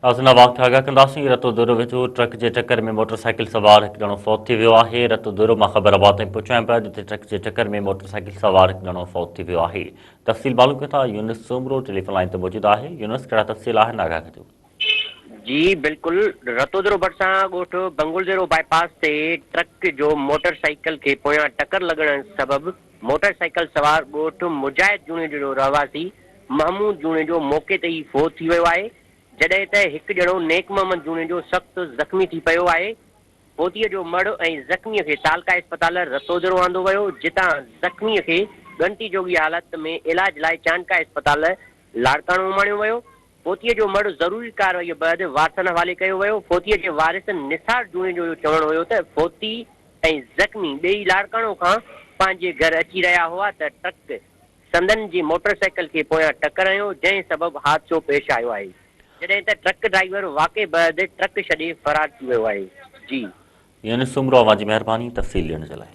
ناظرين اوهان کي آگاهه ڪنداسين رتوديرو ويجهو ٽرڪ جي ٽڪر ۾ موٽر سائيڪل سوار هڪ ڄڻو فوت ٿي ويو آهي رتوديرو مان خبر اوهان تائين پهچايون پيا جتي ٽرڪ جي ٽڪر ۾ موٽر سائيڪل سوار هڪ ڄڻو فوت ٿي ويو آهي تفصيل معلوم ڪيون ٿا يونس سومرو ٽيليفون لائين تي موجود آهي يونس ڪهڙا تفصيل آهن آگاهه ڪجو. جي بلڪل رتوديرو ڀرسان ڳوٺ بنگلديرو باء پاس تي ٽرڪ جو موٽر سائيڪل کي پويان ٽڪر لڳڻ سبب موٽر سائيڪل سوار ڳوٺ مجاهد جوڻيجو جو رهواسي محمود جوڻيجو موقعي تي ئي فوت ٿي ويو آهي، جڏهن ته هڪ ڄڻو نيڪ محمد جوڻيجو سخت زخمي ٿي پيو آهي. فوتيء جو مڙهه ۽ زخميء کي تعلقه اسپتال رتوديرو آندو ويو، جتان زخميء کي ڳڻتي جوڳي حالت ۾ علاج لاء چانڊڪا اسپتال لاڙڪاڻو اماڻيو ويو. فوتيء جو مڙهه ضروري ڪارروائيء بعد وارثن حوالي ڪيو ويو. فوتيء جي وارث نثار جوڻيجو جو چوڻ هيو ته فوتي ۽ زخمي ٻئي لاڙڪاڻو کان پنهنجي گهر اچي رهيا هئا ته ٽرڪ سندن جي موٽر سائيڪل کي پويان ٽڪر هنيو، جنهن سبب حادثو پيش آيو آهي، جڏهن ته ٽرڪ ڊرائيور واقعي بعد ٽرڪ ڇڏي فرار ٿي ويو آهي. جي. يونس سومرو اوهان جي مهرباني تفصيل ڏيڻ جي لاء.